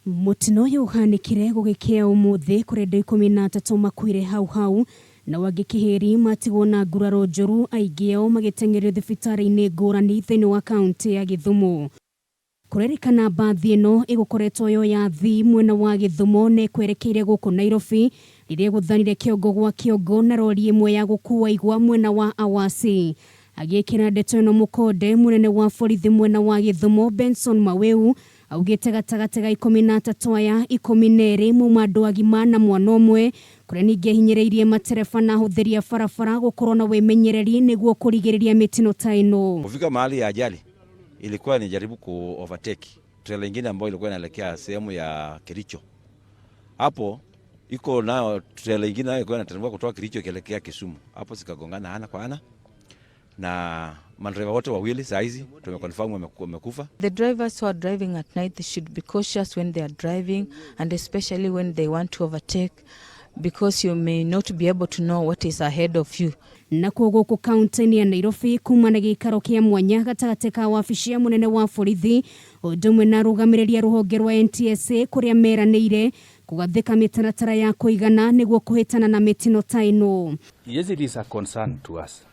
Mũtino ũyũ ũhanĩkire gũgĩkĩa ũmũthĩ kũrĩa andũ 13 makuire hau hau nao angĩ kĩhĩri matigwo na nguraro njũru aingĩ ao magĩteng'erio thibitarĩ-inĩ ngũrani thĩinĩ wa kaũntĩ ya Gĩthumo. Kũrerĩkana mbathi ĩno ĩgũkoretwo yoya athii mwena wa Gĩthumo na ĩkwerekeire gũkũ Nairobi rĩrĩa ĩgũthanire kĩongo gwa kĩongo na rori ĩmwe ya gũkua igwa mwena wa Awasi. Agĩkĩra ndeto ĩno mũkonde, mũnene wa borithi mwena wa Gĩthumo Benson Maweu Augĩte gatagatĩ ga 13 aya, 12 mauma andũ agima na mwana ũmwe, kũrĩa ningĩ ahinyĩrĩirie matereba na ahũthĩri a barabara gũkorwo na wĩmenyereri nĩguo kũrigĩrĩria mĩtino ta ĩno. Kufika mahali ya ajali ilikuwa nijaribu ku overtake trailer ingine ambayo ilikuwa inaelekea sehemu ya Kericho. Hapo iko nayo trailer ingine nayo ilikuwa inateremka kutoka Kericho ikielekea Kisumu. Hapo zikagongana ana kwa ana na madereva wote wawili saa hizi tumeconfirm wamekufa. The drivers who are driving at night, they should be cautious when they are driving and especially when they want to overtake because you may not be able to know what is ahead of you. Nakuo gũkũ kaunti-inĩ ya Nairobi kuma na gĩikaro kĩa mwanya gatagatĩ ka wabici ya mũnene wa borithi ũndũ ũmwe na arũgamĩrĩri a rũhonge rwa NTSA kũrĩa meranĩire kũgathĩka mĩtaratara ya kũigana nĩguo kũhĩtana na mĩtino ta ĩno. Yes, it is a concern to us.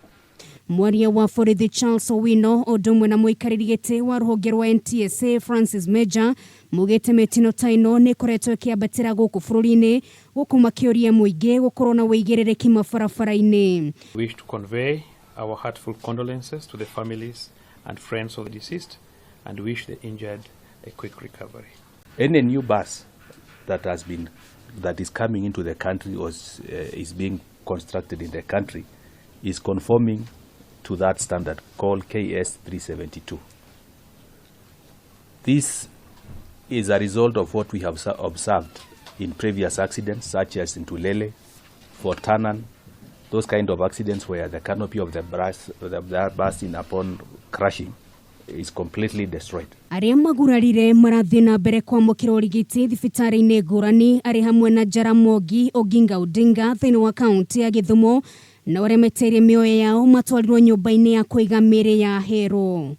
Mwaria wa borithi Charles Owino ũndũ ũmwe na mũikarĩri gĩtĩ wa rũhonge rwa NTSA Francis Major maugĩte mĩtino ta ĩno nĩ ĩkoretwo ĩkĩambatĩra gũkũ bũrũri-inĩ gũkũ makĩũria mũingĩ gũkorwo na wĩigĩrĩrĩki mabarabara-inĩ. We wish to convey our heartfelt condolences to the families and friends of the deceased and wish the injured a quick recovery. Any new bus that has been that is coming into the country or is being constructed in the country is conforming to that standard called KS 372. This is a result of what we have observed in previous accidents such as in Tulele, Fort Tanan, those kind of accidents where the canopy of the bus, the bus in upon crashing is completely destroyed. Arĩa magurarire marathiĩ na mbere kwamũkĩra ũrigiti thibitarĩ-inĩ ngũrani arĩ hamwe na Jaramogi Oginga Odinga thĩinĩ wa kaũntĩ ya Gĩthumo na arĩa meteire mĩoyo yao matwarirwo nyũmba-inĩ ya kũiga mĩĩrĩ ya Ahero.